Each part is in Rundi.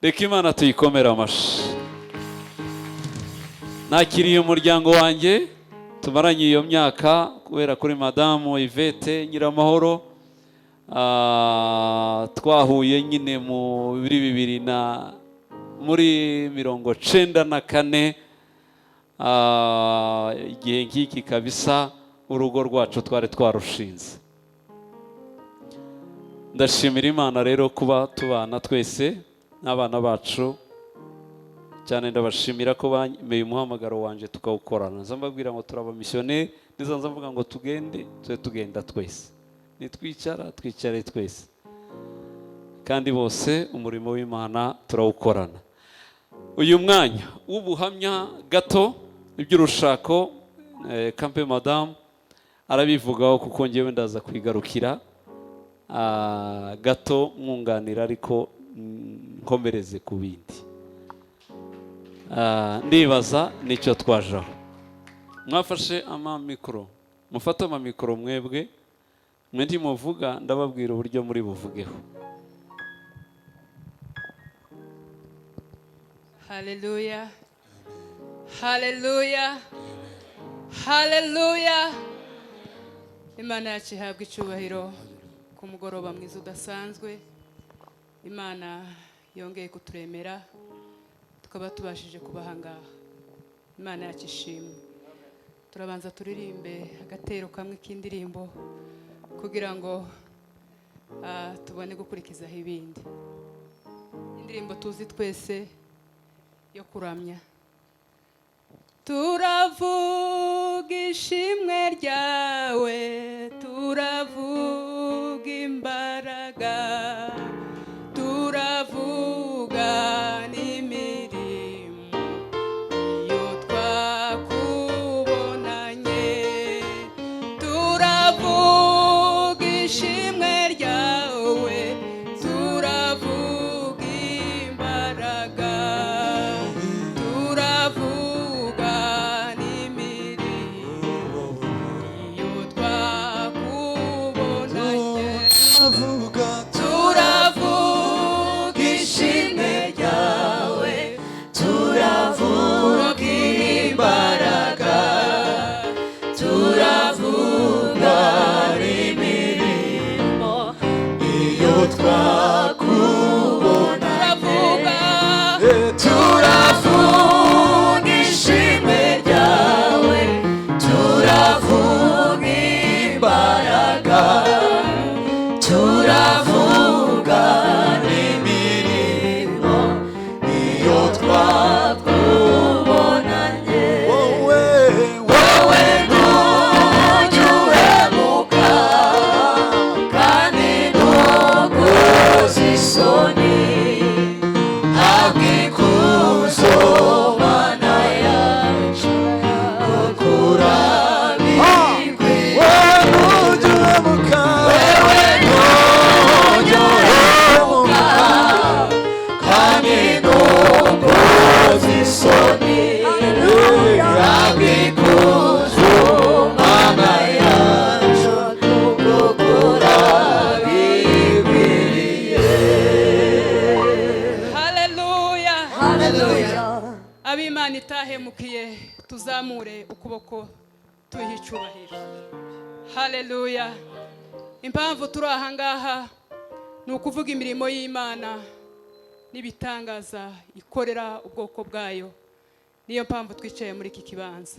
Reka Imana tuyikomere amashyi. Nakiriye umuryango wanjye tumaranye iyo myaka kubera kuri Madamu Yvette Nyiramahoro. Twahuye nyine muri bibiri na muri 94, igihe nk'iki kabisa urugo rwacu twari twarushinze. Ndashimira Imana rero kuba tubana twese n'abana bacu cyane. Ndabashimira ko bemeye umuhamagaro wanjye tukawukorana. Nza mbabwira ngo turabamisiyoneri, niza nza mvuga ngo tugende, tube tugenda twese, nitwicara twicare twese, kandi bose umurimo w'Imana turawukorana. Uyu mwanya w'ubuhamya gato iby'urushako, kampe madamu arabivugaho, kuko ngewe ndaza kwigarukira gato mwunganira, ariko nkomereze ku bindi. Ndibaza nicyo twajaho. Mwafashe amamikoro, mufate amamikoro mwebwe. Mwe ntimuvuga, ndababwira uburyo muri buvugeho. Haleluya, haleluya, haleluya! Imana yacu ihabwa icyubahiro ku mugoroba mwiza udasanzwe Imana yongeye kuturemera, tukaba tubashije kuba aha ngaha. Imana yacu ishimwe. Turabanza turirimbe agatero kamwe k'indirimbo kugira ngo tubone gukurikizaho ibindi. Indirimbo tuzi twese yo kuramya. Turavuga ishimwe ryawe, turavuga imbaraga, turavuga n'imirimo iyo twakubonanye. Turavuga ishimwe ryawe, turavuga imbaraga, turavuga n'imirimo iyo twakubonanye. Turavuga. Turavuga ishimwe ryawe, turavuga imbaraga, turavuga n'imirimo iyo twakubona. Turavuga. Turavuga ishimwe ryawe, turavuga imbaraga, turavuga n'imirimo iyo twakubonanye. Wowe, wowe ntujya uhemuka kandi ntukoze isoni. Habwa ikuzo, Mana yacu, kuko urabikwiye. Wowe ntujya uhemuka, wewe ntujya uhemuka kandi ntukoze isoni. Habwa ikuzo, Mana yacu, kuko urabikwiriye. Haleluya! Haleluya! Ab'Imana itahemukiye, tuzamure ukuboko tuyihe icyubahiro. Haleluya! Impamvu turi aha ngaha ni ukuvuga imirimo y'Imana n'ibitangaza ikorera ubwoko bwayo. Niyo mpamvu twicaye muri iki kibanza.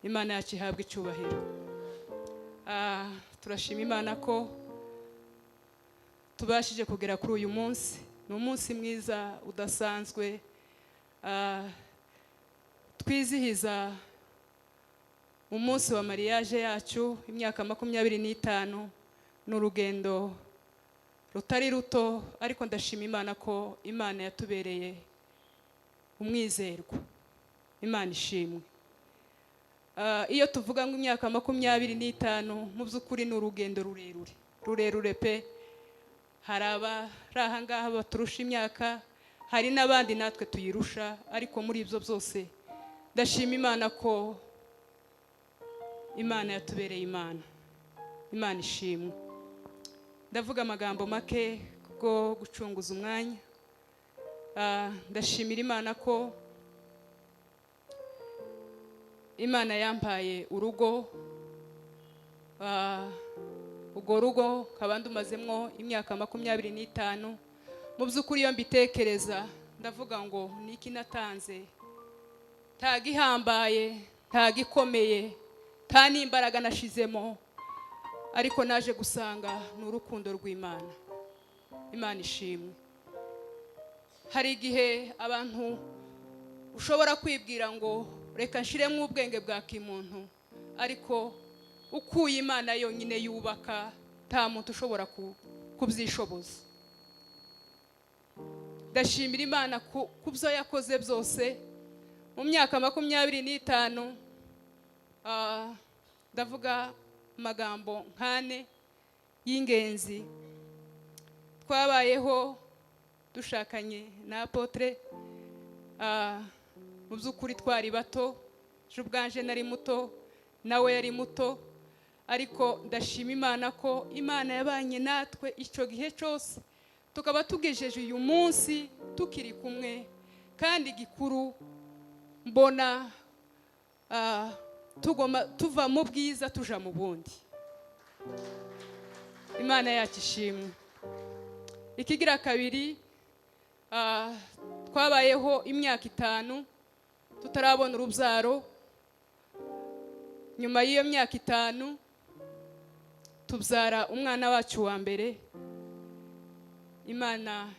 Imana yacu ihabwa icyubahiro. Turashima Imana ko tubashije kugera kuri uyu munsi. Ni umunsi mwiza udasanzwe. Twizihiza umunsi wa mariage yacu, imyaka 25. Ni urugendo rutari ruto, ariko ndashima Imana ko Imana yatubereye umwizerwa. Imana ishimwe. Iyo tuvuga ngo imyaka 25, mu by'ukuri ni urugendo rurerure, rurerure pe. Hari abari aha ngaha baturusha imyaka, hari n'abandi natwe tuyirusha, ariko muri ibyo byose ndashima Imana ko Imana yatubereye Imana. Imana ishimwe. Ndavuga amagambo make kubwo gucunguza umwanya. Ndashimira Imana ko Imana yampaye urugo. Urwo rugo nkaba ndumazemwo imyaka 25. Mu by'ukuri, iyo mbitekereza ndavuga ngo niki natanze? Nta gihambaye, nta gikomeye, nta n'imbaraga nashizemo, ariko naje gusanga ni urukundo rw'Imana. Imana ishimwe. Hari igihe abantu ushobora kwibwira ngo reka nshiremo ubwenge bwa kimuntu, ariko ukuye Imana yonyine yubaka, nta muntu ushobora kubyishoboza. Ndashimira Imana ku byo yakoze byose mu myaka 25. Ndavuga amagambo nk'ane y'ingenzi. Twabayeho dushakanye na apôtre. Mu by'ukuri twari bato, je ubwanje nari muto, nawe yari muto, ariko ndashima Imana ko Imana yabanye natwe icyo gihe cyose, tukaba tugejeje uyu munsi tukiri kumwe. Kandi gikuru mbona tugoma tuva mu bwiza tuja mu bundi. Imana yacu ishimwe. Ikigira kabiri, twabayeho imyaka 5 tutarabona urubyaro. Nyuma y'iyo myaka 5 tubyara umwana wacu wa mbere. Imana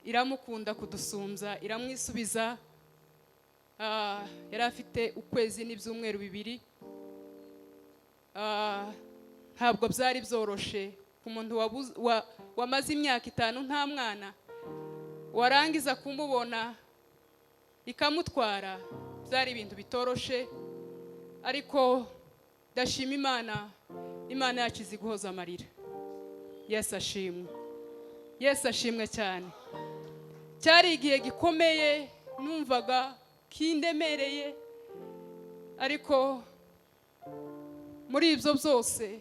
iramukunda kudusumbya, iramwisubiza. Yari afite ukwezi n'ibyumweru 2. Ntabwo byari byoroshe ku muntu wamaze imyaka 5 nta mwana, warangiza kumubona ikamutwara. Byari ibintu bitoroshe, ariko ndashima Imana. Imana yacu izi guhoza amarira. Yesu ashimwe, Yesu ashimwe cyane. Cyari igihe gikomeye, numvaga kindemereye, ariko muri ibyo byose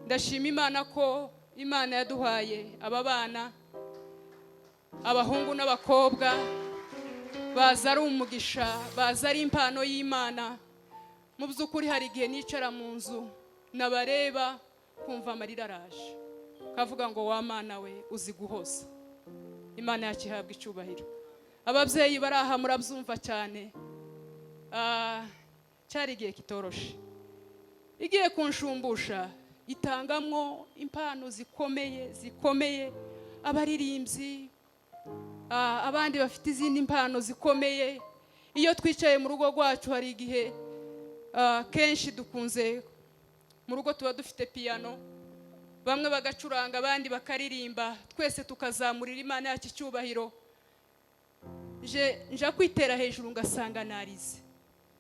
ndashima Imana ko Imana yaduhaye aba bana, abahungu n'abakobwa. Baza ari umugisha, baza ari impano y'Imana. Mu by'ukuri, hari igihe nicara mu nzu nabareba kumva amarira araje, kavuga ngo wa Mana we, uzi guhoza. Imana yacu ihabwa icyubahiro. Ababyeyi bari aha murabyumva cyane. Cyari igihe kitoroshe. Igiye kunshumbusha itangamwo impano zikomeye zikomeye, abaririmbyi, abandi bafite izindi mpano zikomeye. Iyo twicaye mu rugo rwacu, hari igihe kenshi dukunze mu rugo tuba dufite piyano, bamwe bagacuranga, abandi bakaririmba, twese tukazamurira Imana yacu icyubahiro. Je nja kwitera hejuru ngasanga narize,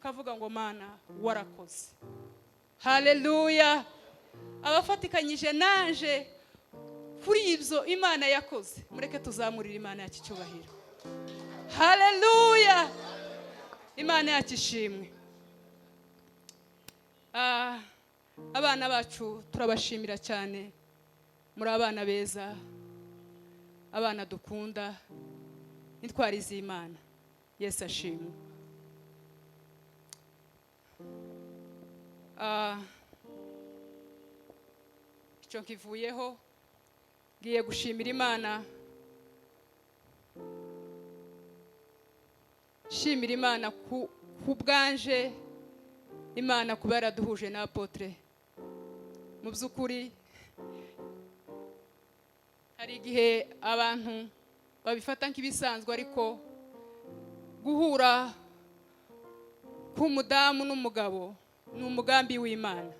kavuga ngo Mana warakoze, haleluya. Abafatikanyije nanje kuri ibyo Imana yakoze, mureke tuzamurire Imana yacu icyubahiro. Haleluya, Imana yacu ishimwe. Abana bacu turabashimira cyane. Muri abana beza, abana dukunda, intwari z'Imana. Yesu ashimwe. Icyo nkivuyeho, ngiye gushimira Imana, shimira Imana ku bwanje, Imana kuba yaraduhuje na apôtre. Mu by'ukuri, hari igihe abantu babifata nk'ibisanzwe, ariko guhura k'umudamu n'umugabo ni umugambi w'Imana.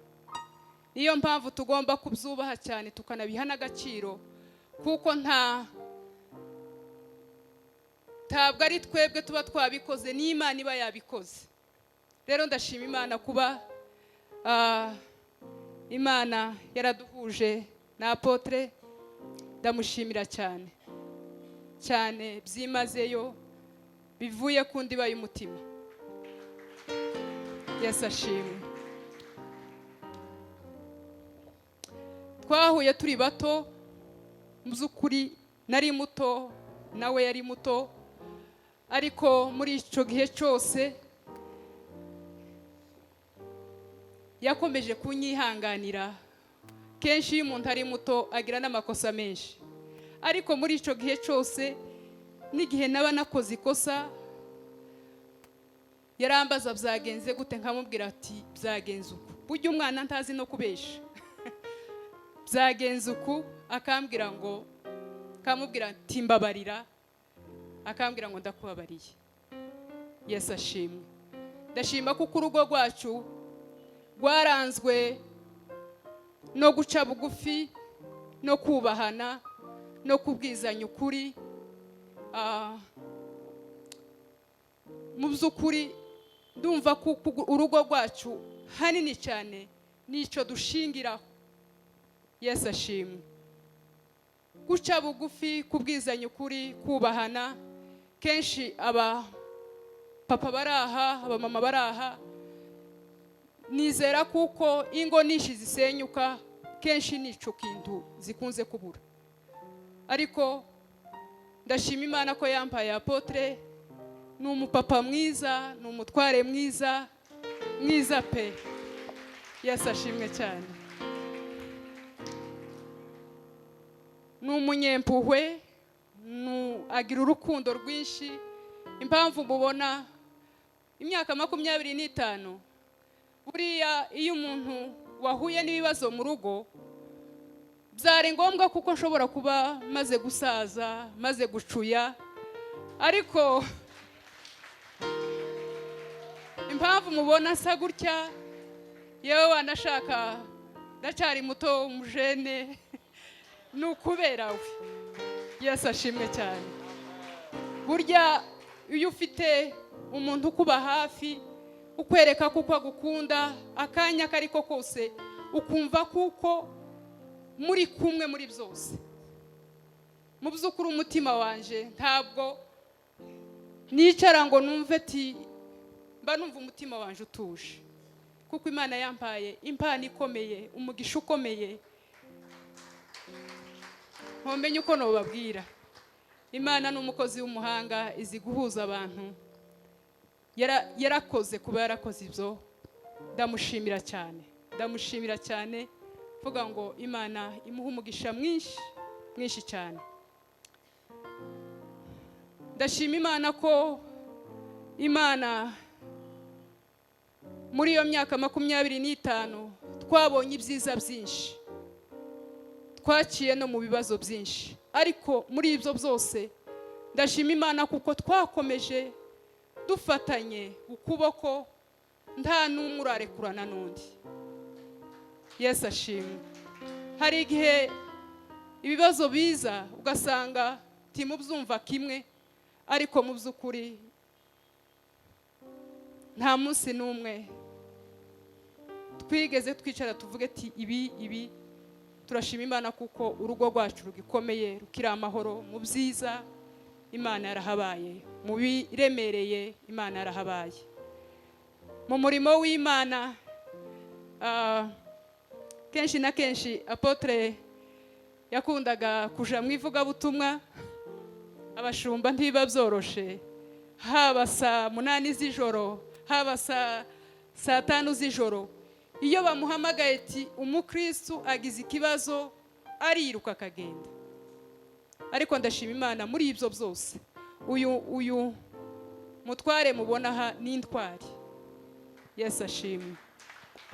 Niyo mpamvu tugomba kubyubaha cyane, tukanabiha n'agaciro, kuko ntabwo ari twebwe tuba twabikoze, ni Imana iba yabikoze. Rero ndashima Imana kuba Imana yaraduhuje na apôtre. Ndamushimira cyane cyane byimazeyo, bivuye ku ndiba y'umutima. Yesu ashimwe. Twahuye turi bato. Mu by'ukuri nari muto. Nawe yari muto, ariko muri icyo gihe cyose yakomeje kunyihanganira. Kenshi iyo umuntu ari muto agira n'amakosa menshi, ariko muri icyo gihe cyose, n'igihe naba nakoze ikosa, yarambaza: "Byagenze gute?" Nkamubwira ati: "Byagenze uku." Burya umwana ntazi no kubesha. "Byagenze uku." Akambwira ngo, akamubwira ati: "Mbabarira." Akambwira ngo: "Ndakubabariye." Yesu ashimwe. Ndashima kuko urugo rwacu rwaranzwe no guca bugufi no kubahana no kubwizanya ukuri. Mu by'ukuri ndumva ko urugo rwacu hanini cyane n'icyo dushingiraho. Yesu ashimwe. Guca bugufi, kubwizanya ukuri, kubahana. Kenshi aba papa bari aha, abamama bari aha, nizera kuko ingo nyinshi zisenyuka kenshi n'icyo kintu zikunze kubura. Ariko ndashima Imana ko yampaye apôtre. Ni umupapa mwiza, ni umutware mwiza, mwiza pe. Yesu ashimwe cyane. Ni umunyempuhwe, agira urukundo rwinshi. Impamvu mubona imyaka 25, buriya iyo umuntu wahuye n'ibibazo mu rugo, byari ngombwa kuko nshobora kuba maze gusaza, maze gucuya. Ariko impamvu mubona asa gutya, yewe wanashaka ndacyari muto, umujene, ni ukubera we. Yesu ashimwe cyane. Burya iyo ufite umuntu ukuba hafi, ukwereka kuko agukunda akanya ako ariko kose, ukumva kuko muri kumwe muri byose. Mu by'ukuri umutima wanje ntabwo nicara ngo numve ati mba numva umutima wanje utuje, kuko Imana yampaye impano ikomeye, umugisha ukomeye. Ntumenye uko nubabwira. Imana ni umukozi w'umuhanga, izi guhuza abantu. Yarakoze kuba yarakoze ibyo. Ndamushimira cyane, ndamushimira cyane, mvuga ngo Imana imuhe umugisha mwinshi, mwinshi cyane. Ndashima Imana ko Imana muri iyo myaka 25 twabonye ibyiza byinshi, twaciye no mu bibazo byinshi, ariko muri ibyo byose ndashima Imana kuko twakomeje dufatanye ukuboko, nta n'umwe urarekurana n'undi. Yesu ashimwe. Hari igihe ibibazo biza ugasanga timubyumva kimwe, ariko mu by'ukuri nta munsi n'umwe twigeze twicara tuvuge ati ibi ibi. Turashima Imana kuko urugo rwacu rugikomeye, rukiri amahoro. Mu byiza Imana yarahabaye, mu biremereye Imana yarahabaye. Mu murimo w'Imana, kenshi na kenshi apôtre yakundaga kuja mu ivugabutumwa. Abashumba ntiba byoroshe, haba saa 8 z'ijoro, haba saa 5 z'ijoro, iyo bamuhamagaye ati umukristu agize ikibazo, ariruka akagenda. Ariko ndashima Imana muri ibyo byose. Uyu mutware mubona aha ni intwari. Yesu ashimwe.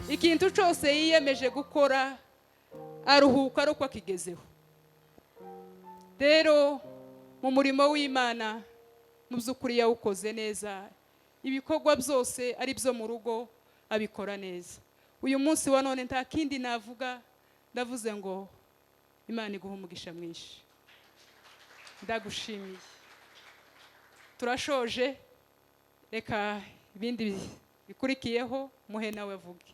Ikintu cyose yiyemeje gukora aruhuka ari uko akigezeho. Rero mu murimo w'Imana, mu by'ukuri yawukoze neza. Ibikorwa byose ari byo mu rugo abikora neza. Uyu munsi wa none nta kindi navuga, ndavuze ngo Imana iguha umugisha mwinshi. Ndagushimiye. Turashoje, reka ibindi bikurikiyeho muhe nawe avuge.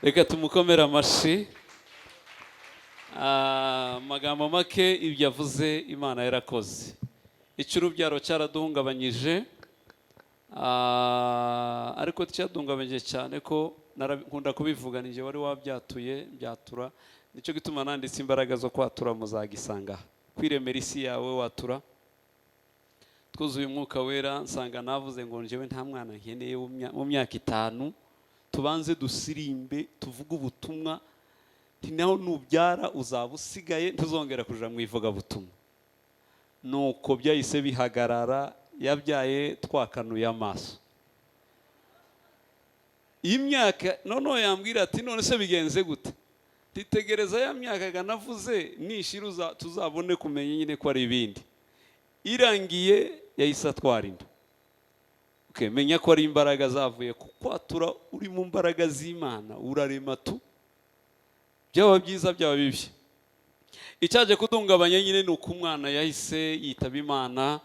Reka tumukomere amashyi. Amagambo make, ibyo avuze, Imana yarakoze. Icyo urubyaro cyaraduhungabanyije, ariko cyaduhungabanyije cyane ko nkunda kubivuga, ni njye wari wabyatuye, byatura. Nicyo gituma nanditse "Imbaraga zo kwatura", muzagisanga aha. Kwiremera isi yawe watura. Twuzuye Umwuka Wera, nsanga navuze ngo njyewe nta mwana nkeneye mu myaka 5, tubanze dusirimbe, tuvuge ubutumwa. Nti naho nubyara uzaba usigaye, ntuzongera kuja mu ivugabutumwa. Nuko byahise bihagarara. Yabyaye twakanuye amaso. Iyi myaka noneho yambwira ati: "None se bigenze gute?" Titegereza ya myaka navuze nishira, tuzabone kumenya nyine ko ari ibindi. Irangiye yahise atwara inda. Okay, menya ko ari imbaraga zavuye ku kwatura. Uri mu mbaraga z'Imana urarema tu, byaba byiza, byaba bibi. Icyaje kudungabanya nyine ni uko umwana yahise yitaba Imana.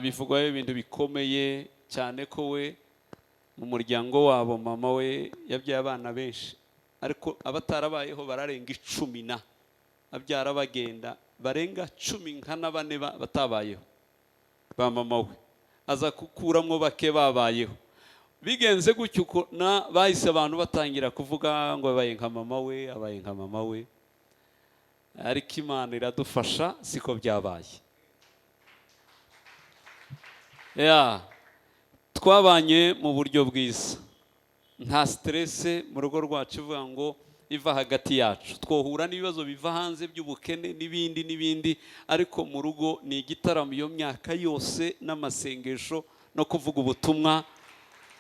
Bivugwaho ibintu bikomeye cyane ko we mu muryango wabo, mama we yabyaye abana benshi, ariko abatarabayeho bararenga 10, na abyara bagenda barenga 14 batabayeho ba mama we, aza gukuramo bake babayeho. Bigenze gutyo uko na bahise abantu batangira kuvuga ngo abaye nka mama we, abaye nka mama we. Ariko Imana iradufasha, siko byabaye. Ya, twabanye mu buryo bwiza, nta stress mu rugo rwacu ivuga ngo iva hagati yacu. Twohura n'ibibazo biva hanze by'ubukene n'ibindi n'ibindi, ariko mu rugo ni igitaramo iyo myaka yose, n'amasengesho no kuvuga ubutumwa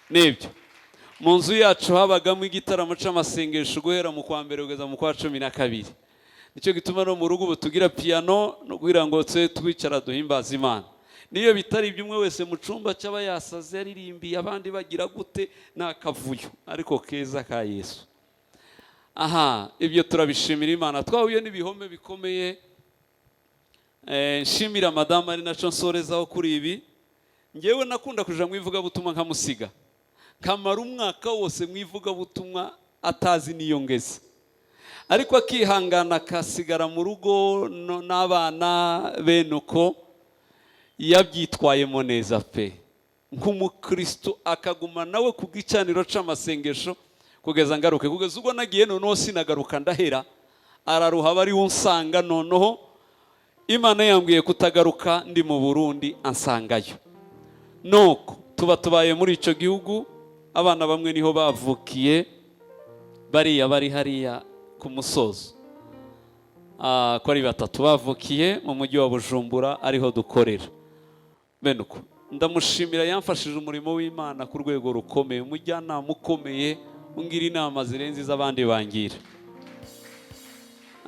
n'ibyo. Mu nzu yacu habagamo igitaramo c'amasengesho guhera mu kwa mbere kugeza mu kwa 12. Nicyo gituma no mu rugo ubu tugira piyano, no kugira ngo tube twicara duhimbaza Imana. Niyo bitari ibyo, umwe wese mu cyumba cy'aba yasaze yaririmbiye, abandi bagira gute, ni akavuyo ariko keza ka Yesu. Aha ibyo turabishimira Imana. Twahuye n'ibihome bikomeye. Nshimira madamu, ari nacyo nsorezaho kuri ibi. Ngewe nakunda kuja mu ivugabutumwa nkamusiga, kamara umwaka wose mu ivugabutumwa atazi n'iyo ngeze, ariko akihangana akasigara mu rugo n'abana. Bene uko yabyitwayemo neza pe, nk'umukristo, akaguma nawe ku gicaniro c'amasengesho kugeza ngaruke, kugeza ubwo nagiye noneho sinagaruka, ndahera, araruha aba ariwe unsanga. Noneho Imana yambwiye kutagaruka ndi mu Burundi, ansangayo. Nuko tuba tubaye muri icyo gihugu. Abana bamwe niho bavukiye, bariya bari hariya ku musozo. Ko ari batatu bavukiye mu mujyi wa Bujumbura, ariho dukorera. Bene uko ndamushimira, yamfashije umurimo w'Imana ku rwego rukomeye, umujyanama ukomeye, ungira inama zirenze iz'abandi bangira.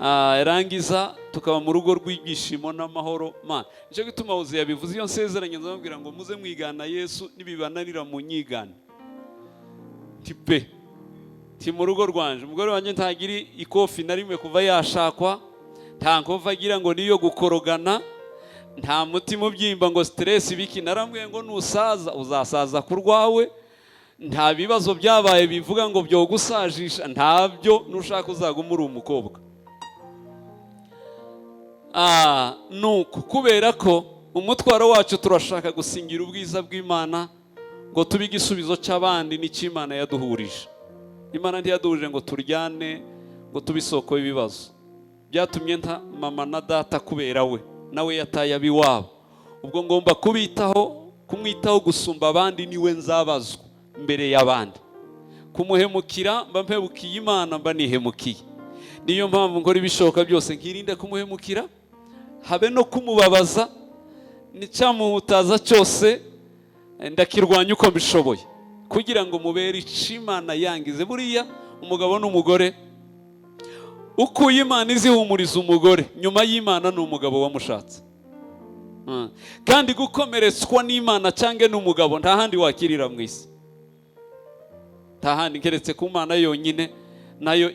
Yarangiza tukaba mu rugo rw'ibyishimo n'amahoro. Mana, nicyo gituma wuzuye yabivuze, iyo nsezeranye nzamubwira ngo muze mwigana Yesu, nibibananira mu nyigane. Ti pe, ti mu rugo rwanje umugore wanjye ntagira ikofi na rimwe kuva yashakwa, nta nkovu agira ngo niyo gukorogana, nta mutima ubyimba ngo stress biki. Narambwiye ngo nusaza uzasaza ku rwawe, nta bibazo byabaye bivuga ngo byogusajisha, ntabyo. Nushaka uzaguma uri umukobwa. Nuko kubera ko umutwaro wacu turashaka gusingira ubwiza bw'Imana, ngo tube igisubizo cy'abandi n'icy'Imana yaduhurije. Imana ntiyaduhurije ngo turyane, ngo tube isoko y'ibibazo. Byatumye nta mama na data kubera we, nawe yataye ab'iwabo. Ubwo ngomba kubitaho, kumwitaho gusumba abandi, niwe nzabazwa mbere y'abandi. Kumuhemukira mba mpemukiye Imana, mba nihemukiye. Niyo mpamvu nkora ibishoboka byose nkirinda kumuhemukira, habe no kumubabaza. N'icyamuhutaza cyose ndakirwanya uko mbishoboye, kugira ngo mubere icyo Imana yangize. Buriya umugabo n'umugore, ukuye Imana izihumuriza umugore nyuma y'Imana ni umugabo wamushatse. Kandi gukomeretswa n'Imana cyangwa n'umugabo, nta handi wakirira mu isi, nta handi keretse ku Mana yonyine, nayo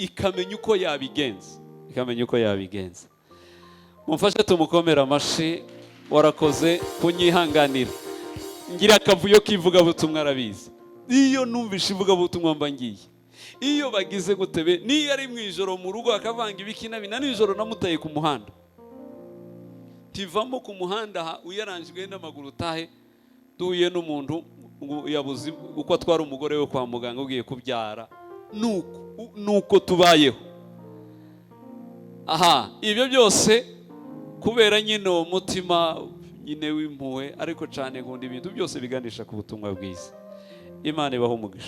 ikamenya uko yabigenza, ikamenya uko yabigenza. Mumfashe tumukomere amashi. Warakoze kunyihanganira, ngira akavuyo k'ivugabutumwa, arabizi. Iyo numvishe ivugabutumwa mba ngiye, iyo bagize gutebe, niyo ari mu ijoro mu rugo akavanga ibiki na nijoro namutaye ku muhanda, tivamo ku muhanda aha uyaranjwe n'amaguru utahe. Duhuye n'umuntu ngo yabuze uko atwara umugore we kwa muganga ugiye kubyara. Nuko tubayeho. Aha, ibyo byose kubera nyine uwo mutima nyine w'impuhwe, ariko cyane nkunda ibintu byose biganisha ku butumwa bwiza. Imana ibaho umugisha.